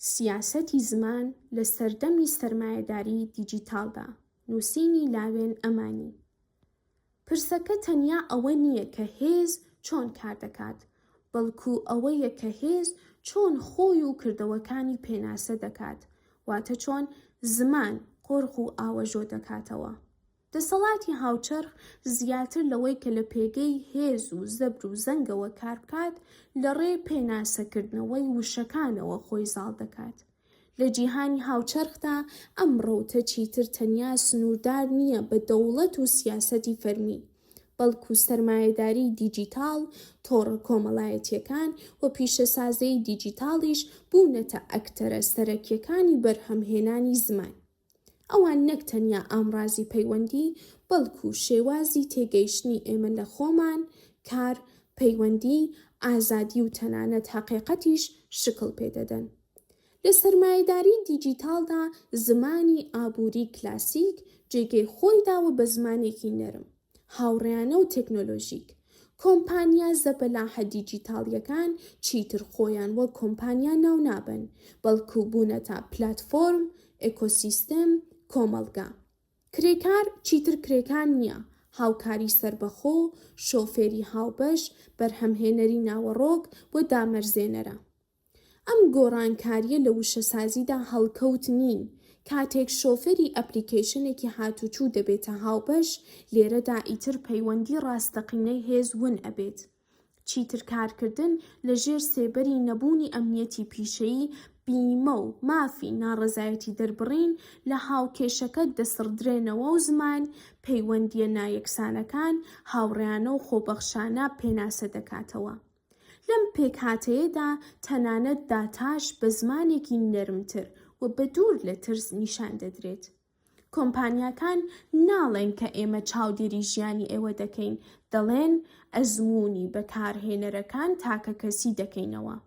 سیاسەتی زمان لە سەردەمی سەرمایەداریی دیجیتاڵدا، نووسینی لاوێن ئەمانی. پرسەکە تەنیا ئەوە نییە کە هێز چۆن کار دەکات، بەڵکو ئەوەیە کە هێز چۆن خۆی و کردەوەکانی پێناسە دەکات، واتە چۆن زمان قۆرخ و ئاوەژۆ دەکاتەوە. دەسەڵاتی هاوچەرخ زیاتر لەوەی کە لە پێگەی هێز و زەبر و زەنگەوە کار بکات، لە ڕێ پێناسەکردنەوەی وشەکانەوە خۆی زاڵ دەکات. لە جیهانی هاوچەرخدا ئەم ڕەوتە چیتر تەنیا سنووردار نییە بە دەوڵەت و سیاسەتی فەرمی، بەڵکو سەرمایەداریی دیجیتاڵ، تۆڕە کۆمەڵایەتییەکان و پیشەسازیی دیجیتاڵیش بوونەتە ئەکتەرە سەرەکییەکانی بەرهەمهێنانی زمان. ئەوان نەک تەنیا ئامڕازی پەیوەندی، بەڵکو شێوازی تێگەیشتنی ئێمە لە خۆمان، کار، پەیوەندی، ئازادی و تەنانەت هەقیقەتیش شکڵ پێدەدەن. لە سەرمایەداری دیجیتاڵدا زمانی ئابووری کلاسیک جێگەی خۆی داوە بە زمانێکی نەرم، هاوڕێیانە و تەکنۆلۆژیک. کۆمپانیا زەبەلاحە دیجیتاڵییەکان چیتر خۆیان وەک کۆمپانیا ناونابەن، بەڵکو بوونەتە پلاتفۆرم، ئێکۆسیستم، کۆمەڵگا. کرێکار چیتر کرێکار نییە، هاوکاری سەربەخۆ، شۆفێری هاوبەش، بەرهەمهێنەری ناوەڕۆک و دامەرزێنەرە. ئەم گۆڕانکارییە لە وشەسازیدا هەڵکەوت نین، کاتێک شۆفێری ئەپلیکەیشنێکی هاتوچوو دەبێتە هاوبەش، لێرەدا ئیتر پەیوەندی ڕاستەقینەی هێز ون ئەبێت. چیتر کارکردن لە ژێر سێبەری نەبوونی ئەمنیەتی پیشەیی، بیمە و مافی ناڕەزایەتیدەربڕین لە هاوکێشەکە دەسڕدرێنەوە و زمان، پەیوەندییە نایەکسانەکان هاوڕێیانە و خۆبەخشانە پێناسە دەکاتەوە. لەم پێکهاتەیەدا تەنانەت داتاش بە زمانێکی نەرمتر و بەدوور لە ترس نیشان دەدرێت. کۆمپانیاکان ناڵێن کە ئێمە چاودێری ژیانی ئێوە دەکەین، دەڵێن ئەزموونی بەکارهێنەرەکان تاکەکەسی دەکەینەوە.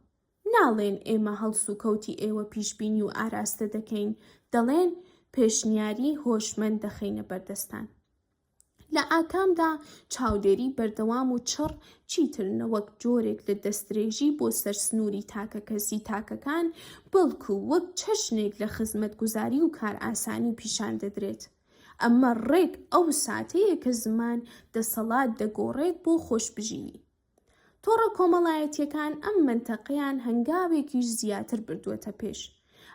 ناڵێن ئێمە هەڵسوکەوتی ئێوە پیشبینی و ئاراستە دەکەین، دەڵێن پێشنیاری هۆشمەند دەخەینە بەردەستان. لە ئاکامدا چاودێری بەردەوام و چڕ چیتر نە وەک جۆرێک لە دەستدرێژی بۆ سەر سنووری تاکەکەسی تاکەکان، بەڵکو وەک چەشنێک لە خزمەتگوزاری و کارئاسانی پیشان دەدرێت. ئەمە ڕێک ئەو ساتەیە کە زمان دەسەڵات دەگۆڕێت بۆ خۆشبژیوی. تۆڕە کۆمەڵایەتییەکان ئەم مەنتەقەیان هەنگاوێکیش زیاتر بردووەتە پێش.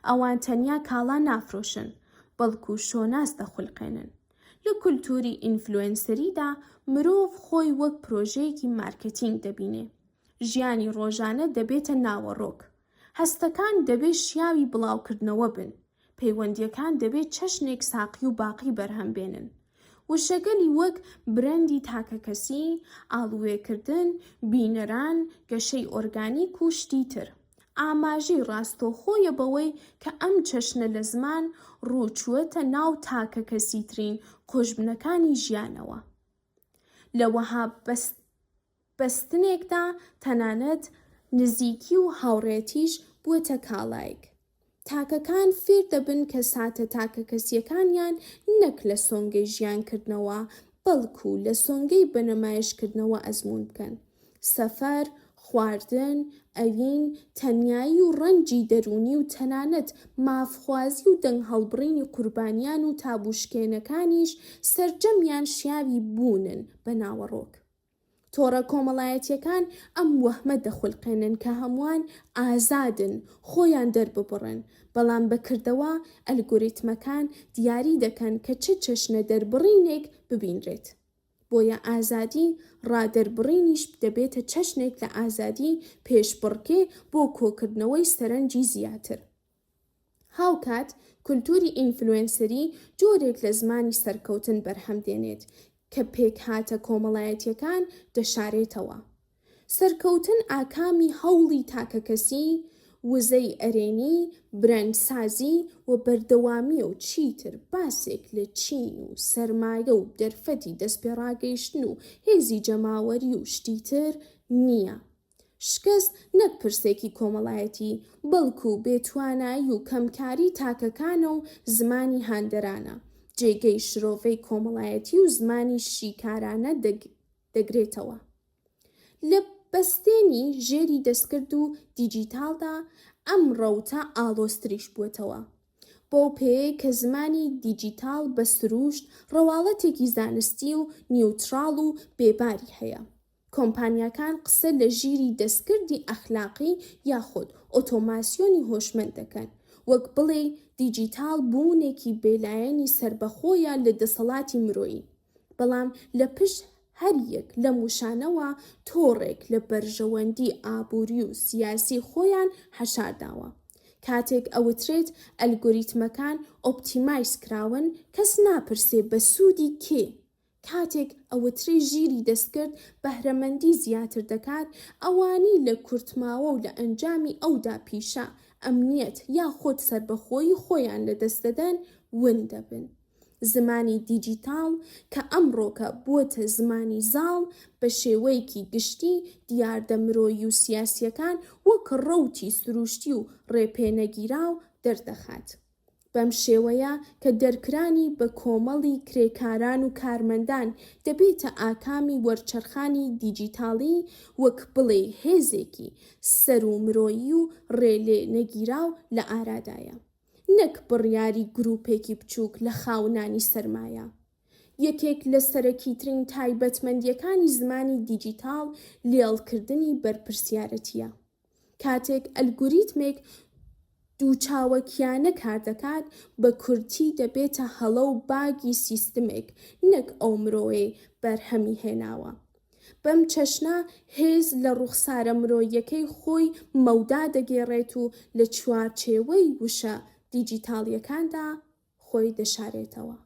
ئەوان تەنیا کاڵا نافرۆشن، بەڵکو شۆناس دەخولقێنن. لە کولتووری ئینفلوێنسەریدا مرۆڤ خۆی وەک پرۆژەیەکی مارکێتینگ دەبینێ. ژیانی ڕۆژانە دەبێتە ناوەڕۆک. هەستەکان دەبێ شیاوی بڵاوکردنەوە بن. پەیوەندییەکان دەبێ چەشنێک ساقی و باقی بەرهەم بێنن. وشەگەلی وەک برەندی تاکەکەسی، ئاڵووێکردن، بینەران، گەشەی ئۆرگانیک و شتی تر، ئاماژەی ڕاستەوخۆیە بەوەی کە ئەم چەشنە لە زمان ڕووچووەتە ناو تاکەکەسیترین قوژبنەکانی ژیانەوە. لە وەها بەستنێکدا تەنانەت نزیکی و هاوڕێتیش بووەتە کاڵایەک. تاکەکان فێر دەبن کە ساتە تاکەکەسییەکانیان نەک لە سۆنگەی ژیانکردنەوە، بەڵکو لە سۆنگەی بەنمایشکردنەوە ئەزموون بکەن. سەفەر، خواردن، ئەوین، تەنیایی و ڕەنجی دەروونی و تەنانەت مافخوازی و دەنگهەڵبڕینی قوربانیان و تابووشکێنەکانیش سەرجەمیان شیاوی بوونن بە ناوەڕۆک. تۆڕە کۆمەڵایەتییەکان ئەم وەهمە دەخولقێنن کە هەمووان ئازادن خۆیان دەرببڕن، بەڵام بە کردەوە ئەلگۆریتمەکان دیاری دەکەن کە چ چەشنە دەربڕینێک ببینرێت. بۆیە ئازادی ڕادەربڕینیش دەبێتە چەشنێک لە ئازادی پێشبڕکێ بۆ کۆکردنەوەی سەرنجی زیاتر. هاوکات کولتوری ئینفلوێنسەری جۆرێک لە زمانی سەرکەوتن بەرهەم دێنێت کە پێکهاتە کۆمەڵایەتییەکان دەشارێتەوە. سەرکەوتن ئاکامی هەوڵی تاکەکەسی، وزەی ئەرێنی، برەندسازی و بەردەوامییە و چیتر باسێک لە چین و سەرمایە و دەرفەتی دەستپێڕاگەیشتن و هێزی جەماوەری و شتی تر نییە. شکست نەک پرسێکی کۆمەڵایەتی، بەڵکو بێتوانایی و کەمکاری تاکەکانە و زمانی هاندەرانە، جێگەی شرۆڤەی کۆمەڵایەتی و زمانی شیکارانە دەگرێتەوە. لە بەستێنی ژێری دەستکرد و دیجیتاڵدا، ئەم ڕەوتە ئاڵۆزتریش بووەتەوە. بەو پێیەی کە زمانی دیجیتاڵ بە سرووشت ڕەواڵەتێکی زانستی و نیوتراڵ و بێباری هەیە. کۆمپانیاکان قسە لە ژیری دەستکردی ئەخلاقی یاخود ئۆتۆماسیۆنی هۆشمەند دەکەن، وەک بڵێی دیجیتاڵ بوونێکی بێلایەنی سەربەخۆیە لە دەسەڵاتی مرۆیی. بەڵام لە پشت هەر یەک لەم وشانەوە تۆڕێک لە بەرژەوەندی ئابووری و سیاسی خۆیان حەشار داوە. کاتێک ئەوترێت ئەلگۆریتمەکان optimize کراون، کەس ناپرسێ بە سوودی کێ؟ کاتێک ئەوترێ ژیری دەستکرد بەهرەمەندی زیاتر دەکات، ئەوانەی لە کورتماوە و لە ئەنجامی ئەودا پیشە، ئەمنیەت یاخود سەربەخۆیی خۆیان لەدەست دەدەن، ون دەبن. زمانی دیجیتاڵ کە ئەمڕۆکە بووەتە زمانی زاڵ، بە شێوەیەکی گشتی دیاردە مرۆیی و سیاسییەکان وەک ڕەوتی سروشتی و ڕێپێنەگیراو دەردەخات. بەم شێوەیە کە دەرکرانی بە کۆمەڵی کرێکاران و کارمەندان دەبێتە ئاکامی وەرچەرخانی دیجیتاڵی وەک بڵێی هێزێکی سەروو مرۆیی و ڕێلێنەگیراو لە ئارادایە. نەک بڕیاری گروپێکی بچووک لە خاونانی سەرمایە. یەکێک لە سەرەکیترین تایبەتمەندییەکانی زمانی دیجیتاڵ لێڵکردنی بەرپرسیارەتییە. کاتێک ئەلگوریتمێک دووچاوەکیانە کاردەکات، بە کورتی دەبێتە هەڵە و باگی سیستمێک نەک ئەو مرۆیەی بەرهەمی هێناوە. بەم چەشنە هێز لە ڕوخسارە مرۆییەکەی خۆی مەودا دەگێڕێت و لە چوارچێوەی وشە دیجیتاڵییەکاندا خۆی دەشارێتەوە.